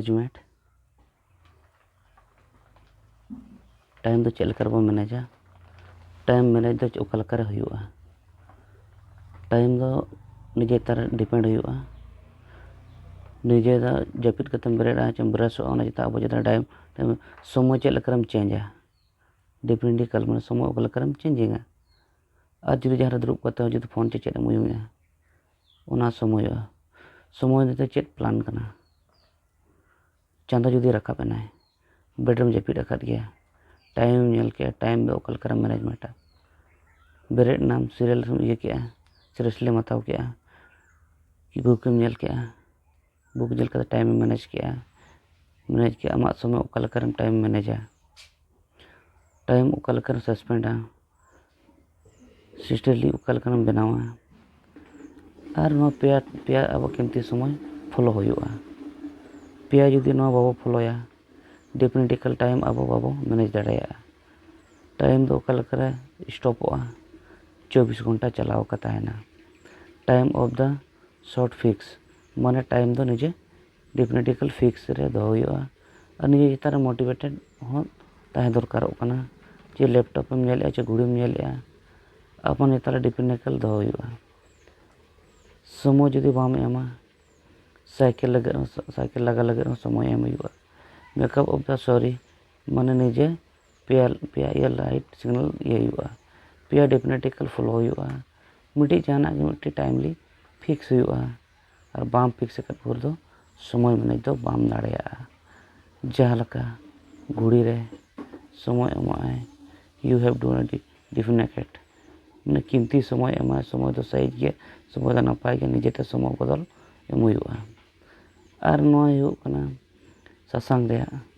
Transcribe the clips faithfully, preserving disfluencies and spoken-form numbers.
Management, time ᱫᱚ ᱪᱮᱫ ᱞᱮᱠᱟ ᱨᱮᱵᱚᱱ ᱢᱮᱱᱮᱡᱟ? ᱴᱟᱭᱤᱢ ᱢᱮᱱᱮᱡᱽ ᱫᱚ ᱚᱠᱟ ᱞᱮᱠᱟ ᱨᱮ ᱦᱩᱭᱩᱜᱼᱟ? ᱴᱟᱭᱤᱢ ᱫᱚ ᱱᱤᱡᱮ ᱪᱮᱛᱟᱱ ᱨᱮ ᱰᱤᱯᱮᱱᱰ ᱦᱩᱭᱩᱜᱼᱟ᱾ ᱱᱤᱡᱮ ᱫᱚ ᱡᱟᱹᱯᱤᱫ ᱠᱟᱛᱮᱢ ᱵᱮᱨᱮᱫᱼᱟ, ᱪᱮᱢ ᱵᱨᱟᱥᱚᱜᱼᱟ, ᱚᱱᱟ ᱪᱮᱛᱟᱱ ᱟᱵᱚ ᱪᱮᱛᱟᱱ ᱨᱮ ᱴᱟᱭᱤᱢ, ᱴᱟᱭᱤᱢ, ᱥᱚᱢᱚᱭ ᱪᱮᱫ ᱞᱮᱠᱟ ᱨᱮᱢ ᱪᱮᱧᱡᱟ? ᱰᱤᱯᱮᱱᱰᱤᱠᱟᱞ ᱢᱟᱱᱮ ᱥᱚᱢᱚᱭ ᱚᱠᱟ ᱞᱮᱠᱟ ᱨᱮᱢ ᱪᱮᱧᱡᱤᱝᱟ᱾ ᱟᱨ ᱡᱩᱫᱤ ᱡᱟᱦᱟᱸ ᱨᱮ ᱫᱩᱲᱩᱵ ᱠᱟᱛᱮ ᱦᱚᱸ ᱡᱩᱫᱤ ᱯᱷᱳᱱ ᱪᱮ ᱪᱮᱫ ᱮᱢ ᱩᱭᱩᱝᱮᱜᱼᱟ, ᱚᱱᱟ ᱥᱚᱢᱚᱭᱚᱜᱼᱟ᱾ ᱥᱚᱢᱚᱭ ᱱᱤᱛᱚᱜ ᱪᱮᱫ ᱯᱞᱟᱱ ᱠᱟᱱᱟ? ᱪᱟᱸᱫᱚ ᱡᱩᱫᱤ ᱨᱟᱠᱟᱵ ᱮᱱᱟᱭ, ᱵᱮᱰ ᱨᱮᱢ ᱡᱟᱹᱯᱤᱫ ᱟᱠᱟᱫ ᱜᱮᱭᱟ, ᱴᱟᱭᱤᱢ ᱮᱢ ᱧᱮᱞ ᱠᱮᱜᱼᱟ, ᱴᱟᱭᱤᱢ ᱫᱚ ᱚᱠᱟ ᱞᱮᱠᱟ ᱨᱮᱢ ᱢᱮᱱᱮᱡᱽᱢᱮᱱᱴᱟ? ᱵᱮᱨᱮᱫ ᱮᱱᱟᱢ, ᱥᱤᱨᱤᱭᱟᱞ ᱮᱢ ᱤᱭᱟᱹ ᱠᱮᱜᱼᱟ, ᱥᱤᱨᱤᱭᱟᱞ ᱮᱢ ᱦᱟᱛᱟᱣ ᱠᱮᱜᱼᱟ, ᱠᱤ ᱵᱩᱠ ᱮᱢ ᱧᱮᱞ ᱠᱮᱜᱼᱟ, ᱵᱩᱠ ᱧᱮᱞ ᱠᱟᱛᱮ ᱴᱟᱭᱤᱢ ᱮᱢ ᱢᱮᱱᱮᱡᱽ ᱠᱮᱜᱼᱟ, ᱢᱮᱱᱮᱡᱽ ᱠᱮᱜᱼᱟ, ᱟᱢᱟᱜ ᱥᱚᱢᱚᱭ ᱚᱠᱟ ᱞᱮᱠᱟ ᱨᱮᱢ ᱴᱟᱭᱤᱢ ᱢᱮᱱᱮᱡᱟ? ᱴᱟᱭᱤᱢ ᱚᱠᱟ ᱞᱮᱠᱟ ᱨᱮᱢ ᱥᱟᱥᱯᱮᱱᱰᱟ? ᱥᱤᱥᱴᱮᱢ ᱚᱠᱟ ᱞᱮᱠᱟᱱᱟᱜ ᱮᱢ ᱵᱮᱱᱟᱣᱟ? ᱟᱨ ᱱᱚᱣᱟ ᱯᱮᱭᱟ, ᱯᱮᱭᱟ ᱟᱵᱚ ᱠᱤᱢᱛᱤ ᱥᱚᱢᱚᱭ ᱯᱷᱚᱞᱳ ᱦᱩᱭᱩᱜᱼᱟ᱾ ᱯᱮᱭᱟ ᱡᱩᱫᱤ ᱱᱚᱣᱟ ᱵᱟᱵᱚ ᱯᱷᱚᱞᱳᱭᱟ, ᱰᱤᱯᱮᱱᱰᱤᱠᱟᱞ ᱴᱟᱭᱤᱢ ᱟᱵᱚ ᱵᱟᱵᱚ ᱢᱮᱱᱮᱡᱽ ᱫᱟᱲᱮᱭᱟᱜᱼᱟ᱾ ᱴᱟᱭᱤᱢ ᱫᱚ ᱚᱠᱟ ᱞᱮᱠᱟᱨᱮ ᱥᱴᱚᱯᱚᱜᱼᱟ? ᱪᱚᱵᱵᱤᱥ ᱜᱷᱚᱱᱴᱟ ᱪᱟᱞᱟᱣ ᱟᱠᱟ ᱛᱟᱦᱮᱱᱟ᱾ Time of the short fix, ᱢᱟᱱᱮ ᱴᱟᱭᱤᱢ ᱫᱚ ᱱᱤᱡᱮ ᱰᱤᱯᱮᱱᱰᱤᱠᱟᱞ ᱯᱷᱤᱠᱥ ᱨᱮ ᱫᱚᱦᱚ ᱦᱩᱭᱩᱜᱼᱟ᱾ ᱟᱨ ᱱᱤᱡᱮ ᱪᱮᱛᱟᱱ ᱨᱮ ᱢᱳᱴᱤᱵᱷᱮᱴᱮᱰ ᱦᱚᱸ ᱛᱟᱦᱮᱸ ᱫᱚᱨᱠᱟᱨᱚᱜ ᱠᱟᱱᱟ, ᱡᱮ ᱞᱮᱯᱴᱚᱯ ᱮᱢ ᱧᱮᱞᱮᱜᱼᱟ ᱪᱮ ᱜᱷᱩᱲᱤᱢ ᱧᱮᱞᱮᱜᱼᱟ, ᱟᱯᱟᱱ ᱪᱮᱛᱟᱱ ᱨᱮ ᱰᱤᱯᱮᱱᱰᱤᱠᱟᱞ ᱫᱚᱦᱚ ᱦᱩᱭᱩᱜᱼᱟ᱾ ᱥᱚᱢᱚᱭ ᱡᱩᱫᱤ ᱵᱟᱢ ᱮᱢᱟ, ᱥᱟᱭᱠᱮᱞ ᱞᱟᱹᱜᱤᱫ ᱦᱚᱸ, ᱥᱟᱭᱠᱮᱞ ᱞᱟᱜᱟ ᱞᱟᱹᱜᱤᱫ ᱦᱚᱸ ᱥᱚᱢᱚᱭ ᱮᱢ ᱦᱩᱭᱩᱜᱼᱟ᱾ ᱢᱮᱠᱟᱯ ᱚᱯᱷ ᱫᱟ ᱥᱚᱨᱤ, ᱢᱟᱱᱮ ᱱᱤᱡᱮ ᱯᱮᱭᱟ, ᱯᱮᱭᱟ ᱤᱭᱟᱹ ᱞᱟᱭᱤᱴ ᱥᱤᱜᱽᱱᱟᱞ ᱤᱭᱟᱹ ᱦᱩᱭᱩᱜᱼᱟ, ᱯᱮᱭᱟ ᱰᱤᱯᱮᱱᱰᱤᱠᱟᱞ ᱯᱷᱚᱞᱳ ᱦᱩᱭᱩᱜᱼᱟ᱾ ᱢᱤᱫᱴᱤᱡ ᱡᱟᱦᱟᱱᱟᱜ ᱜᱮ ᱢᱤᱫᱴᱤᱡ ᱴᱟᱭᱤᱢᱞᱤ ᱯᱷᱤᱠᱥ ᱦᱩᱭᱩᱜᱼᱟ, ᱟᱨ ᱵᱟᱢ ᱯᱷᱤᱠᱥ ᱟᱠᱟᱫ ᱵᱷᱳᱨ ᱫᱚ ᱥᱚᱢᱚᱭ ᱢᱮᱱᱮᱡᱽ ᱫᱚ ᱵᱟᱢ ᱫᱟᱲᱮᱭᱟᱜᱼᱟ᱾ ᱡᱟᱦᱟᱸ ᱞᱮᱠᱟ ᱜᱷᱩᱲᱤ ᱨᱮ ᱥᱚᱢᱚᱭ ᱮᱢᱚᱜᱼᱟᱭ, you have to definite, ᱢᱟᱱᱮ ᱠᱤᱢᱛᱤ ᱥᱚᱢᱚᱭ ᱮᱢᱟᱭ, ᱥᱚᱢᱚᱭ ᱫᱚ ᱥᱟᱹᱦᱤᱡ ᱜᱮ, ᱥᱚᱢᱚᱭ ᱫᱚ ᱱᱟᱯᱟᱭ ᱜᱮ, ᱱᱤᱡᱮᱛᱮ ᱥᱚᱢᱚᱭ ᱵᱚᱫᱚᱞ ᱮᱢ ᱦᱩᱭᱩᱜᱼᱟ᱾ ᱟᱨ ᱱᱚᱣᱟ ᱦᱩᱭᱩᱜ ᱠᱟᱱᱟ ᱥᱟᱥᱟᱝ ᱨᱮᱭᱟᱜ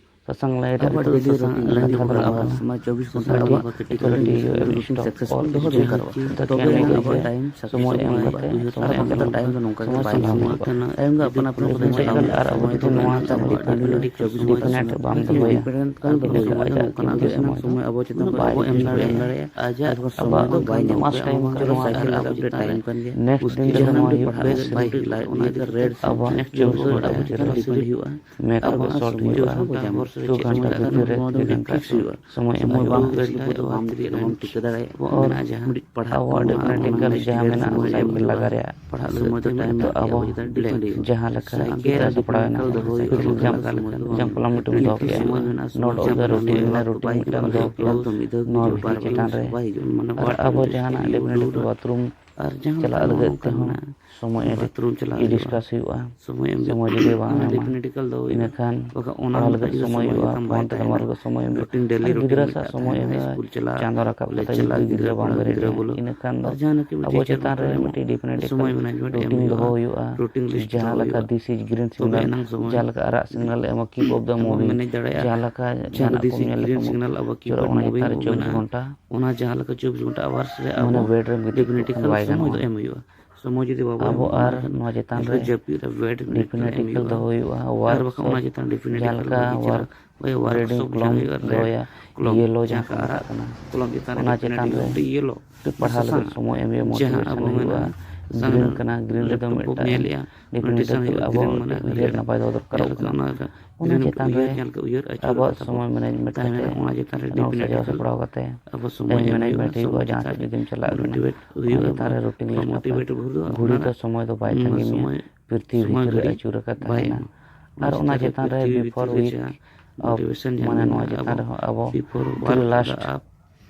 ᱥᱟᱥᱟᱝ ᱞᱟᱭᱤᱱ ᱨᱮ ᱟᱵᱚᱣᱟᱜ ᱫᱟᱹᱞ ᱰᱮᱞᱤ ᱥᱟᱥᱟᱝ ᱨᱩᱴᱤᱱ ᱞᱟᱭᱤᱱ ᱡᱩᱫᱤ ᱵᱚᱱ ᱞᱟᱜᱟᱣᱟ, ᱥᱚᱢᱚᱭ ᱪᱚᱵᱵᱤᱥ ᱜᱷᱚᱱᱴᱟ ᱟᱵᱚᱣᱟᱜ ᱠᱟᱹᱴᱤᱡ ᱠᱟᱹᱴᱤᱡ ᱨᱩᱴᱤᱱ ᱥᱟᱠᱥᱮᱥᱯᱷᱩᱞ ᱫᱚᱦᱚ ᱫᱚᱨᱠᱟᱨᱚᱜᱼᱟ᱾ ᱛᱚᱵᱮ ᱟᱹᱱᱤᱡ ᱟᱵᱚᱣᱟᱜ ᱴᱟᱭᱤᱢ ᱥᱟᱠᱥᱮᱥ ᱥᱚᱢᱚᱭ ᱮᱢ ᱠᱟᱛᱮ ᱟᱨ ᱵᱟᱠᱷᱟᱱ ᱫᱚ ᱴᱟᱭᱤᱢ ᱫᱚ ᱱᱚᱝᱠᱟ ᱜᱮ ᱵᱟᱭ ᱛᱟᱦᱮᱱᱟ᱾ ᱴᱟᱭᱤᱢ ᱫᱚ ᱟᱯᱱᱟ ᱟᱯᱱᱟ ᱠᱚ ᱛᱟᱦᱮᱱᱟ᱾ ᱟᱨ ᱟᱵᱚ ᱡᱩᱫᱤ ᱱᱚᱣᱟ ᱥᱚᱢᱚᱭ ᱫᱚ ᱰᱤᱯᱮᱱᱰᱮᱱᱴ ᱵᱟᱢ ᱫᱚᱦᱚᱭᱟ, ᱰᱤᱯᱮᱱᱰᱮᱱᱴ ᱠᱟᱱ ᱫᱚ ᱦᱩᱭᱩᱜᱼᱟ᱾ ᱟᱡᱟᱜ ᱟᱠᱛᱤ ᱥᱚᱢᱚᱭ ᱫᱚ ᱟᱵᱚ ᱪᱮᱛᱟᱱ ᱨᱮ ᱵᱟᱭ ᱮᱢ ᱫᱟᱲᱮᱭᱟᱜᱼᱟ᱾ ᱟᱡᱟᱜ ᱥᱚᱢᱚᱭ ᱫᱚ ᱵᱟᱭ ᱧᱟᱢᱟ᱾ ᱟᱵᱚ ᱪᱮᱛᱟᱱ ᱨᱮ ᱱᱮᱠᱥᱴ ᱫᱤᱱ ᱨᱮ ᱱᱚᱣᱟ ᱦᱩᱭᱩᱜᱼᱟ, ᱟᱵᱚ ᱪᱮᱛᱟᱱ ᱨᱮ ᱰᱤᱯᱮᱱᱰ ᱦᱩᱭᱩᱜᱼᱟ᱾ ᱢᱮᱠ ᱟᱯ ᱥᱚᱞᱴ ᱦᱩᱭᱩᱜᱼᱟ, ᱢᱮᱠ ᱟᱯ ᱥᱚᱞᱴ ᱦᱩᱭᱩᱜᱼᱟ, ᱫᱩ ᱜᱷᱚᱱᱴᱟ ᱵᱷᱤᱛᱤᱨ ᱨᱮ ᱛᱤᱱ ᱜᱷᱚᱱᱴᱟ ᱥᱚᱢᱚᱭ ᱮᱢ ᱦᱩᱭᱩᱜᱼᱟ᱾ ᱟᱵᱚᱣᱟᱜ ᱰᱤᱯᱮᱱᱰᱮᱱᱴ ᱞᱟᱜᱟᱣ ᱨᱮᱭᱟᱜ ᱡᱟᱦᱟᱸ ᱢᱮᱱᱟᱜᱼᱟ, ᱚᱱᱟ ᱥᱟᱭᱤᱰ ᱨᱮ ᱞᱟᱜᱟᱣ ᱨᱮᱭᱟᱜ᱾ ᱯᱟᱲᱦᱟᱜ ᱥᱚᱢᱚᱭ ᱫᱚ ᱴᱟᱭᱤᱢ ᱨᱮᱭᱟᱜ ᱟᱵᱚ ᱰᱤᱯᱮᱱᱰ ᱦᱩᱭᱩᱜᱼᱟ᱾ ᱡᱟᱦᱟᱸ ᱞᱮᱠᱟ ᱟᱢ ᱜᱤᱫᱽᱨᱟᱹ ᱥᱟᱯᱲᱟᱣ ᱮᱱᱟ, ᱥᱟᱭᱠᱮᱞ ᱮᱠᱡᱟᱢ ᱯᱚᱞᱟ ᱢᱤᱫᱴᱟᱝ ᱫᱚᱦᱚ ᱦᱩᱭᱩᱜᱼᱟ᱾ ᱮᱠᱡᱟᱢ ᱯᱚᱞᱟ ᱢᱤᱫᱴᱟᱝ ᱫᱚᱦᱚ ᱠᱮᱜᱼᱟ, ᱱᱚᱣᱟ ᱫᱚ ᱵᱟᱭ ᱨᱩᱴᱤᱱ ᱧᱟᱢᱟ᱾ ᱢᱤᱫᱴᱟᱝ ᱫᱚᱦᱚ ᱠᱮᱜᱼᱟ, ᱱᱚᱣᱟ ᱵᱷᱤᱛᱤᱨ ᱪᱮᱛᱟᱱ ᱨᱮ᱾ ᱟᱨ ᱟᱵᱚ ᱡᱟᱦᱟᱱᱟᱜ ᱰᱤᱯᱮᱱᱰ ᱵᱟᱛᱷᱨᱩᱢ ᱟᱨ ᱡᱟᱦᱟᱸ ᱪᱟᱞᱟᱜ ᱞᱮᱠᱟ ᱞᱟᱹᱜᱤᱫ ᱱᱚᱝᱠᱟ ᱛᱮᱦᱚᱸ ᱢᱮᱱᱟᱜᱼᱟ, ᱥᱚᱢᱚᱭ ᱟᱹᱰᱤ ᱵᱟᱛᱷᱨᱩᱢ ᱪᱟᱞᱟᱜ ᱦᱩᱭᱩᱜᱼᱟ, ᱰᱤᱥᱠᱟᱥ ᱦᱩᱭᱩᱜᱼᱟ᱾ ᱥᱚᱢᱚᱭ ᱮᱢ ᱥᱚᱢᱚᱭ ᱡᱩᱫᱤ ᱵᱟᱝ ᱚᱱᱟ ᱮᱢᱟ, ᱰᱤᱯᱮᱱᱰ ᱠᱟᱞ ᱫᱚ ᱦᱩᱭᱩᱜᱼᱟ᱾ ᱤᱱᱟᱹᱠᱷᱟᱱ ᱵᱟᱠᱷᱟᱱ ᱚᱱᱟ ᱯᱟᱲᱦᱟᱣ ᱞᱟᱹᱜᱤᱫ ᱞᱟᱹᱜᱤᱫ ᱫᱚ ᱥᱚᱢᱚᱭ ᱥᱚᱢᱚᱭ ᱦᱩᱭᱩᱜᱼᱟ, ᱮᱠᱫᱚᱢ ᱯᱷᱳᱱ ᱵᱟᱭ ᱛᱮ ᱜᱟᱞᱢᱟᱨᱟᱣ ᱛᱟᱦᱮᱱᱟ᱾ ᱞᱟᱹᱜᱤᱫ ᱥᱚᱢᱚᱭ ᱦᱩᱭᱩᱜᱼᱟ᱾ ᱨᱩᱴᱤᱱ ᱰᱮᱞᱤ ᱟᱨ ᱨᱩᱴᱤᱱ ᱜᱤᱫᱽᱨᱟᱹ ᱥᱟᱶ ᱢᱤᱫᱴᱟᱝ ᱥᱚᱢᱚᱭ ᱛᱟᱦᱮᱱᱟ, ᱮᱢ ᱥᱠᱩᱞ ᱪᱟᱞᱟᱜ, ᱡᱟᱦᱟᱸ ᱫᱚ ᱨᱟᱠᱟᱵ ᱠᱚᱞᱮᱡᱽ ᱠᱟᱛᱮ ᱪᱟᱞᱟᱜ, ᱡᱩᱫᱤ ᱜᱤᱫᱽᱨᱟᱹ ᱜᱤᱫᱽᱨᱟᱹ ᱵᱟᱢ ᱯᱚᱲᱦᱟᱣ ᱵᱮᱨᱮᱫ ᱜᱤᱫᱽᱨᱟᱹ ᱮᱱᱟ, ᱵᱚᱞᱚ, ᱤᱱᱟᱹᱠᱷᱟᱱ ᱫᱚ ᱟᱨ ᱡᱟᱦᱟᱸ ᱱᱟᱠᱤ ᱢᱤᱫᱴᱤᱡ ᱟᱵᱚ ᱴᱤᱪᱟᱨ ᱪᱮᱛᱟᱱ ᱨᱮ ᱠᱚ ᱢᱤᱫᱴᱤᱡ ᱰᱤᱯᱮᱱᱰ ᱥᱚᱢᱚᱭ ᱢᱮᱱᱟᱡᱽᱢᱮᱱᱴ ᱨᱩᱴᱤᱱ ᱮᱢ ᱫᱚᱦᱚ ᱦᱩᱭᱩᱜᱼᱟ, ᱦᱩᱭᱩᱜᱼᱟ᱾ ᱨᱩᱴᱤᱱ ᱞᱤᱥᱴ ᱡᱟᱦᱟᱸ ᱫᱚᱦᱚ ᱞᱮᱠᱟ ᱦᱩᱭᱩᱜᱼᱟ᱾ ᱫᱤᱥ ᱤᱡ ᱜᱨᱤᱱ ᱛᱚᱵᱮ ᱥᱤᱜᱽᱱᱟᱞ, ᱮᱱᱟᱝ ᱥᱚᱢᱚᱭ ᱡᱟᱦᱟᱸ ᱞᱮᱠᱟ ᱟᱨᱟᱜ ᱥᱤᱜᱽᱱᱟᱞ ᱮ ᱮᱢᱟ, ᱠᱤᱯ ᱚᱯ ᱫᱟ ᱟᱵᱚ ᱢᱩᱵᱷᱤ, ᱢᱮᱱᱮᱡᱽ ᱫᱟᱲᱮᱭᱟᱜᱼᱟ᱾ ᱡᱟᱦᱟᱸ ᱞᱮᱠᱟ ᱡᱟᱦᱟᱸ ᱡᱟᱦᱟᱱᱟᱜ ᱫᱤᱥ ᱠᱚᱢ ᱤᱡ ᱧᱮᱞ ᱜᱨᱤᱱ ᱞᱮᱠᱷᱟᱱ ᱥᱤᱜᱽᱱᱟᱞ ᱟᱵᱚ ᱠᱤᱯ ᱪᱚᱞᱚ ᱚᱯ ᱫᱟ ᱚᱱᱟ ᱢᱩᱵᱷᱤ ᱛᱟᱦᱮᱸ ᱨᱮ ᱵᱚᱱ ᱪᱚᱵᱵᱤᱥ ᱢᱮᱱᱟ᱾ ᱜᱷᱚᱱᱴᱟ ᱚᱱᱟ ᱡᱟᱦᱟᱸ ᱞᱮᱠᱟ ᱪᱚᱵᱵᱤᱥ ᱜᱷᱚᱱᱴᱟ ᱟᱣᱟᱨᱥ ᱨᱮ ᱢᱟᱱᱮ ᱟᱵᱚ ᱵᱮᱰ ᱨᱮᱢ ᱜᱤᱛᱤᱡ ᱠᱚᱜ ᱰᱤᱯᱷᱤᱱᱤᱴᱤᱠᱟᱞ ᱠᱷᱟᱱ ᱵᱟᱭ ᱥᱚᱢᱚᱭ ᱫᱚ ᱜᱟᱱᱚᱜᱼᱟ᱾ ᱮᱢ ᱦᱩᱭᱩᱜᱼᱟ᱾ ᱥᱚᱢᱚᱭ ᱡᱩᱫᱤ ᱵᱟᱵᱚ ᱟᱵᱚ ᱮᱢᱟ, ᱟᱨ ᱮᱱᱠᱷᱟᱱ ᱱᱚᱣᱟ ᱪᱮᱛᱟᱱ ᱮᱱᱠᱷᱟᱱ ᱨᱮ ᱡᱟᱹᱯᱤᱫ ᱨᱮ ᱵᱮᱰ ᱢᱤᱫᱴᱟᱝ ᱮᱢ ᱰᱤᱯᱷᱤᱱᱤᱴᱤᱠᱟᱞ ᱦᱩᱭᱩᱜᱼᱟ᱾ ᱫᱚ ᱦᱩᱭᱩᱜᱼᱟ, ᱟᱨ ᱣᱟᱨᱠ ᱵᱟᱠᱷᱟᱱ ᱥᱮ ᱚᱱᱟ ᱪᱮᱛᱟᱱ ᱡᱟᱦᱟᱸ ᱰᱤᱯᱷᱤᱱᱤᱴᱤᱠᱟᱞ ᱞᱮᱠᱟ ᱵᱟᱵᱚ ᱪᱟᱞᱟᱜᱼᱟ᱾ ᱣᱟᱨᱠ ᱨᱤᱰᱤᱝ ᱥᱚᱯ ᱠᱚᱞᱚᱢ ᱡᱟᱦᱟᱸ ᱦᱩᱭᱩᱜᱼᱟ, ᱨᱮᱰ ᱫᱚᱦᱚᱭᱟ, ᱠᱚᱞᱚᱢ ᱭᱮᱞᱳ ᱡᱟᱦᱟᱸ ᱡᱟᱦᱟᱸ ᱠᱚ ᱠᱚ ᱟᱨᱟᱜ ᱢᱮᱛᱟᱜ ᱠᱟᱱᱟ, ᱠᱚᱞᱚᱢ ᱪᱮᱛᱟᱱ ᱨᱮ ᱚᱱᱟ ᱰᱤᱯᱷᱤᱱᱤᱴᱤᱠᱟᱞ ᱪᱮᱛᱟᱱ ᱨᱮ ᱢᱤᱫᱴᱟᱝ ᱭᱮᱞᱳ ᱯᱟᱲᱦᱟᱣ ᱞᱟᱹᱜᱤᱫ ᱥᱟᱥᱟᱝ ᱥᱚᱢᱚᱭ ᱮᱢ ᱦᱩᱭᱩᱜᱼᱟ, ᱡᱟᱦᱟᱸ ᱢᱳᱴᱤᱵᱷᱮᱥᱚᱱ ᱟᱵᱚ ᱦᱩᱭᱩᱜᱼᱟ᱾ ᱢᱮᱱᱟ ᱜᱨᱤᱱ ᱥᱟᱥᱟᱝ ᱠᱟᱱᱟ, ᱜᱨᱤᱱ ᱨᱮᱫᱚ ᱞᱮᱯᱴᱚᱯ ᱵᱚ ᱢᱤᱫᱴᱟᱝ ᱧᱮᱞᱮᱜᱼᱟ, ᱰᱤᱯᱷᱤᱱᱤᱴᱤᱠᱟᱞ ᱱᱳᱴᱤᱯᱷᱤᱠᱮᱥᱚᱱ ᱦᱩᱭᱩᱜᱼᱟ, ᱟᱵᱚ ᱜᱨᱤᱱ ᱢᱟᱱᱮ ᱢᱤᱫᱴᱟᱝ ᱩᱭᱦᱟᱹᱨ ᱨᱮᱰ ᱱᱟᱯᱟᱭ ᱫᱚᱦᱚ ᱫᱚᱨᱠᱟᱨᱚᱜ ᱡᱟᱦᱟᱸ ᱞᱮᱠᱟ ᱠᱟᱱᱟ᱾ ᱚᱱᱟ ᱚᱱᱟ ᱜᱨᱤᱱ ᱪᱮᱛᱟᱱ ᱨᱮ ᱩᱭᱦᱟᱹᱨ ᱧᱮᱞ ᱠᱟᱛᱮ ᱩᱭᱦᱟᱹᱨ ᱟᱹᱪᱩᱨ ᱟᱵᱚᱣᱟᱜ ᱠᱟᱛᱮ ᱥᱚᱢᱚᱭ ᱢᱮᱱᱮᱡᱽᱢᱮᱱᱴ ᱛᱟᱦᱮᱱᱟ, ᱛᱟᱦᱮᱸ ᱠᱟᱱᱟ᱾ ᱚᱱᱟ ᱪᱮᱛᱟᱱ ᱨᱮ ᱰᱤᱯᱷᱤᱱᱤᱴᱤᱠᱟᱞ ᱥᱟᱡᱟᱣ ᱥᱟᱯᱲᱟᱣ ᱠᱟᱛᱮ ᱟᱵᱚ ᱥᱚᱢᱚᱭ ᱴᱟᱭᱤᱢ ᱮᱢ ᱢᱮᱱᱮᱡᱽᱢᱮᱱᱴ ᱦᱩᱭᱩᱜᱼᱟ᱾ ᱡᱟᱦᱟᱸ ᱥᱮᱫ ᱡᱩᱫᱤᱢ ᱪᱟᱞᱟᱜ ᱠᱟᱱᱟ, ᱢᱳᱴᱤᱵᱷᱮᱴ ᱦᱩᱭᱩᱜᱼᱟ, ᱚᱱᱟ ᱪᱮᱛᱟᱱ ᱨᱮ ᱨᱩᱴᱤᱱ ᱞᱤᱥᱴ ᱢᱳᱴᱤᱵᱷᱮᱴ ᱱᱟᱯᱟᱭ᱾ ᱵᱷᱩᱨ ᱫᱚ ᱜᱷᱩᱲᱤ ᱚᱱᱟ ᱫᱚ ᱥᱚᱢᱚᱭ ᱫᱚ ᱵᱟᱭ ᱛᱟᱺᱜᱤ ᱢᱮᱭᱟ, ᱥᱚᱢᱚᱭ ᱯᱨᱤᱛᱷᱤᱵᱤ ᱥᱚᱢᱚᱭ ᱵᱷᱤᱛᱤᱨ ᱨᱮ ᱜᱷᱩᱲᱤ ᱟᱹᱪᱩᱨ ᱟᱠᱟᱫ ᱵᱟᱭ ᱛᱟᱦᱮᱱᱟ᱾ ᱮᱢᱟ᱾ ᱟᱨ ᱚᱱᱟ ᱚᱱᱟ ᱪᱮᱛᱟᱱ ᱨᱮ ᱯᱨᱤᱛᱷᱤᱵᱤ ᱵᱤᱯᱷᱚᱨ ᱵᱷᱤᱛᱤᱨ ᱨᱮ ᱩᱭᱤᱠ ᱡᱟᱦᱟᱸ ᱚᱯᱷ ᱢᱳᱴᱤᱵᱷᱮᱥᱚᱱ ᱡᱟᱦᱟᱸ ᱢᱟᱱᱮ ᱱᱚᱣᱟ ᱢᱮᱱᱟᱜᱼᱟ, ᱪᱮᱛᱟᱱ ᱟᱵᱚ ᱨᱮᱦᱚᱸ ᱟᱵᱚ ᱵᱤᱯᱷᱚᱨ ᱛᱤᱨᱤ ᱣᱟᱨᱠ ᱞᱟᱥᱴ ᱫᱟ ᱟᱯ,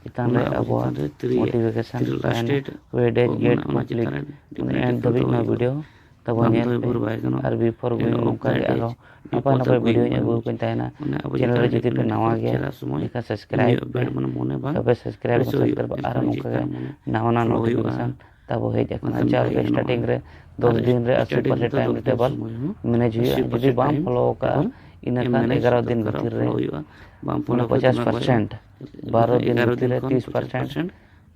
ᱪᱮᱛᱟᱱ ᱚᱱᱟ ᱨᱮ ᱟᱵᱚ ᱟᱵᱚᱣᱟᱜ ᱪᱮᱛᱟᱱ ᱨᱮ ᱛᱤᱨᱤᱭᱟ᱾ ᱢᱳᱴᱤᱵᱷᱮᱥᱚᱱ ᱛᱤᱨᱤ ᱞᱟᱥᱴ ᱛᱟᱦᱮᱱᱟ᱾ ᱰᱮᱴ ᱣᱮ ᱰᱮᱡ ᱚᱱᱟ ᱜᱮᱴ ᱚᱱᱟ ᱪᱮᱛᱟᱱ ᱠᱚᱢᱯᱞᱤᱴ᱾ ᱨᱮ ᱩᱱᱟᱹᱜ ᱮᱱ ᱰᱤᱯᱮᱱᱰ ᱫᱷᱟᱹᱵᱤᱡ ᱫᱚ ᱱᱚᱣᱟ ᱦᱩᱭᱩᱜᱼᱟ᱾ ᱵᱷᱤᱰᱤᱭᱳ ᱛᱟᱵᱚᱱ ᱵᱟᱝ ᱧᱮᱞ ᱫᱚ ᱯᱮ᱾ ᱵᱷᱳᱨ ᱵᱟᱭ ᱜᱟᱱᱚᱜᱼᱟ᱾ ᱟᱨ ᱵᱤᱯᱷᱚᱨ ᱮᱱ ᱩᱭᱤᱠ ᱚᱯᱷ ᱱᱚᱝᱠᱟ ᱫᱟ ᱜᱮ ᱰᱮᱡ ᱟᱨᱦᱚᱸ ᱱᱟᱯᱟᱭ ᱵᱤᱯᱚᱫ ᱱᱟᱯᱟᱭ ᱟᱹᱜᱩᱭᱟ ᱵᱷᱤᱰᱤᱭᱳᱧ ᱢᱟᱱᱮ ᱟᱹᱜᱩ ᱟᱠᱟᱫ ᱛᱟᱦᱮᱱᱟ᱾ ᱢᱟᱱᱮ ᱟᱵᱚ ᱪᱮᱱᱮᱞ ᱪᱮᱛᱟᱱ ᱨᱮ ᱨᱮ ᱡᱩᱫᱤ ᱯᱮ ᱰᱤᱯᱮᱱᱰ ᱱᱟᱣᱟ ᱜᱮᱭᱟ, ᱪᱮᱦᱨᱟ ᱥᱚᱢᱚᱭ ᱮᱱᱠᱷᱟᱱ ᱥᱟᱵᱥᱠᱨᱟᱭᱤᱵ ᱩᱱᱤᱭᱟᱜ ᱯᱮ᱾ ᱵᱮᱰ ᱢᱟᱱᱮ ᱢᱚᱱᱮ ᱵᱟᱝ ᱛᱚᱵᱮ ᱥᱟᱵᱥᱠᱨᱟᱭᱤᱵ ᱵᱮᱥ ᱠᱟᱛᱮ ᱦᱩᱭᱩᱜᱼᱟ᱾ ᱟᱨᱦᱚᱸ ᱱᱚᱝᱠᱟ ᱜᱮ ᱪᱮᱛᱟᱱ ᱢᱟᱱᱮ ᱱᱟᱣᱟ ᱱᱟᱣᱟ ᱯᱷᱚᱞᱳ ᱦᱩᱭᱩᱜᱼᱟ᱾ ᱱᱳᱴᱤᱯᱷᱤᱠᱮᱥᱚᱱ ᱛᱟᱵᱚ ᱦᱮᱡ ᱟᱠᱟᱱᱟ᱾ ᱚᱱᱟᱛᱮ ᱡᱟᱣ ᱱᱚᱝᱠᱟ ᱜᱮ ᱜᱮ ᱥᱴᱟᱨᱴᱤᱝ ᱱᱚᱜᱼᱚᱭ ᱨᱮ ᱫᱚᱥ ᱟᱨ ᱫᱤᱱ ᱨᱮ ᱟᱹᱥᱤ ᱥᱴᱟᱨᱴᱤᱝ ᱯᱟᱨᱥᱮᱱᱴ ᱨᱮᱫᱚ ᱴᱟᱭᱤᱢ ᱫᱚᱥ ᱴᱮᱵᱚᱞ ᱥᱚᱢᱚᱭ ᱦᱚᱸ ᱢᱮᱱᱮᱡᱽ ᱟᱹᱥᱤ ᱦᱩᱭᱩᱜᱼᱟ᱾ ᱯᱟᱨᱥᱮᱱᱴ ᱡᱩᱫᱤ ᱵᱟᱢ ᱴᱟᱭᱤᱢ ᱯᱷᱚᱞᱳ ᱟᱠᱟᱫᱼᱟ, ᱴᱮᱵᱚᱞ ᱤᱱᱟᱹ ᱠᱷᱟᱱ ᱮᱜᱟᱨᱚ ᱫᱤᱱ ᱵᱷᱤᱛᱤᱨ ᱨᱮ ᱢᱟᱱᱮ ᱯᱚᱸᱪᱟᱥ ᱯᱟᱨᱥᱮᱱᱴ, ᱵᱟᱨᱚ ᱫᱤᱱ ᱵᱷᱤᱛᱤᱨ ᱨᱮ ᱛᱤᱨᱤᱥ ᱯᱟᱨᱥᱮᱱᱴ,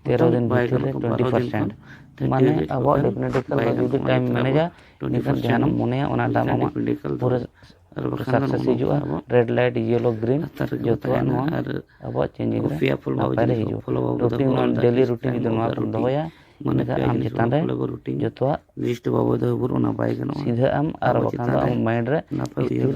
ᱛᱮᱨᱚ ᱫᱤᱱ ᱵᱷᱤᱛᱤᱨ ᱨᱮ ᱴᱩᱭᱮᱱᱴᱤ ᱯᱟᱨᱥᱮᱱᱴ᱾ ᱢᱟᱱᱮ ᱟᱵᱚᱣᱟᱜ ᱰᱤᱯ ᱢᱮᱰᱤᱠᱮᱞ ᱨᱮ ᱡᱩᱫᱤ ᱴᱟᱭᱤᱢ ᱢᱮᱱᱮᱡᱟ, ᱤᱱᱟᱹᱠᱷᱟᱱ ᱡᱟᱦᱟᱱᱟᱜ ᱢᱚᱱᱮᱭᱟ ᱚᱱᱟ ᱫᱟᱢ ᱟᱢᱟᱜ ᱯᱩᱨᱟᱹ ᱥᱟᱠᱥᱮᱥ ᱦᱤᱡᱩᱜᱼᱟ᱾ ᱨᱮᱰ ᱞᱟᱭᱤᱴ, ᱭᱮᱞᱳ, ᱜᱨᱤᱱ ᱡᱚᱛᱚᱣᱟᱜ ᱱᱚᱣᱟ ᱟᱵᱚᱣᱟᱜ ᱪᱮᱧᱡᱤᱝ ᱨᱮ ᱱᱟᱯᱟᱭ ᱨᱮ ᱦᱤᱡᱩᱜᱼᱟ᱾ ᱨᱩᱴᱤᱱ, ᱰᱮᱞᱤ ᱨᱩᱴᱤᱱ ᱡᱩᱫᱤ ᱱᱚᱣᱟ ᱠᱚᱢ ᱫᱚᱦᱚᱭᱟ, ᱤᱱᱟᱹᱠᱷᱟᱱ ᱟᱢ ᱪᱮᱛᱟᱱ ᱨᱮ ᱡᱚᱛᱚᱣᱟᱜ ᱥᱤᱫᱷᱟᱹᱜ ᱟᱢ, ᱟᱨ ᱵᱟᱠᱷᱟᱱ ᱫᱚ ᱟᱢ ᱢᱟᱭᱤᱱᱰ ᱨᱮ ᱤᱛᱤᱞ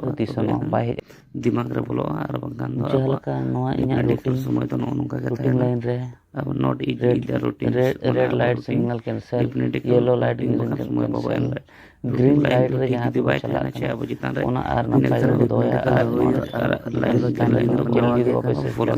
ᱦᱩᱫᱤᱥ ᱦᱚᱸ ᱵᱟᱭ ᱦᱮᱡ ᱫᱤᱢᱟᱜᱽ ᱨᱮ ᱵᱚᱞᱚᱜᱼᱟ᱾ ᱟᱨ ᱵᱟᱝᱠᱷᱟᱱ ᱫᱚ ᱡᱟᱦᱟᱸ ᱞᱮᱠᱟ ᱱᱚᱣᱟ ᱤᱧᱟᱹᱜ ᱨᱩᱴᱤᱱ, ᱥᱚᱢᱚᱭ ᱫᱚ ᱱᱚᱜᱼᱚ ᱱᱚᱝᱠᱟ ᱜᱮ ᱨᱩᱴᱤᱱ ᱛᱟᱦᱮᱱᱟ᱾ ᱞᱟᱭᱤᱱ ᱨᱮ ᱟᱵᱚ not eat red, the routines, red, ᱚᱱᱟ ᱨᱮᱰ ᱟᱵᱚ ᱞᱟᱭᱤᱴ ᱨᱩᱴᱤᱱ ᱥᱤᱜᱱᱟᱞ ᱠᱮᱱᱥᱮᱞ, ᱰᱤᱯᱷᱤᱱᱤᱴᱤᱠ ᱭᱮᱞᱳ ᱞᱟᱭᱤᱴ ᱴᱟᱭᱤᱢ ᱜᱨᱤᱱ ᱵᱟᱠᱷᱟᱱ ᱥᱚᱢᱚᱭ ᱵᱟᱵᱚ ᱮᱢ ᱠᱮᱱᱥᱮᱞ, ᱫᱟᱲᱮᱭᱟᱜᱼᱟ᱾ ᱜᱨᱤᱱ ᱨᱩᱴᱤᱱ ᱞᱟᱭᱤᱴ ᱞᱟᱭᱤᱱ ᱨᱮ ᱡᱩᱫᱤ ᱡᱟᱦᱟᱸ ᱵᱟᱭ ᱛᱮᱵᱚᱱ ᱛᱟᱦᱮᱱᱟ, ᱪᱟᱞᱟᱜ ᱪᱮ ᱠᱟᱱᱟ, ᱟᱵᱚ ᱪᱮᱛᱟᱱ ᱨᱮ ᱚᱱᱟ ᱟᱨ ᱤᱱᱟᱹ ᱱᱟᱯᱟᱭ ᱠᱷᱟᱱ ᱵᱚᱱ ᱫᱚᱦᱚᱭᱟ, ᱢᱮᱰᱤᱠᱟᱞ ᱟᱨ ᱦᱩᱭᱩᱜᱼᱟ, ᱱᱚᱣᱟ ᱟᱨ ᱪᱮᱛᱟᱱ ᱨᱮ ᱞᱟᱭᱤᱱ ᱡᱩᱫᱤ ᱨᱩᱴᱤᱱ ᱵᱟᱵᱚ ᱡᱩᱫᱤ ᱵᱟᱵᱚ ᱯᱷᱚᱞᱳ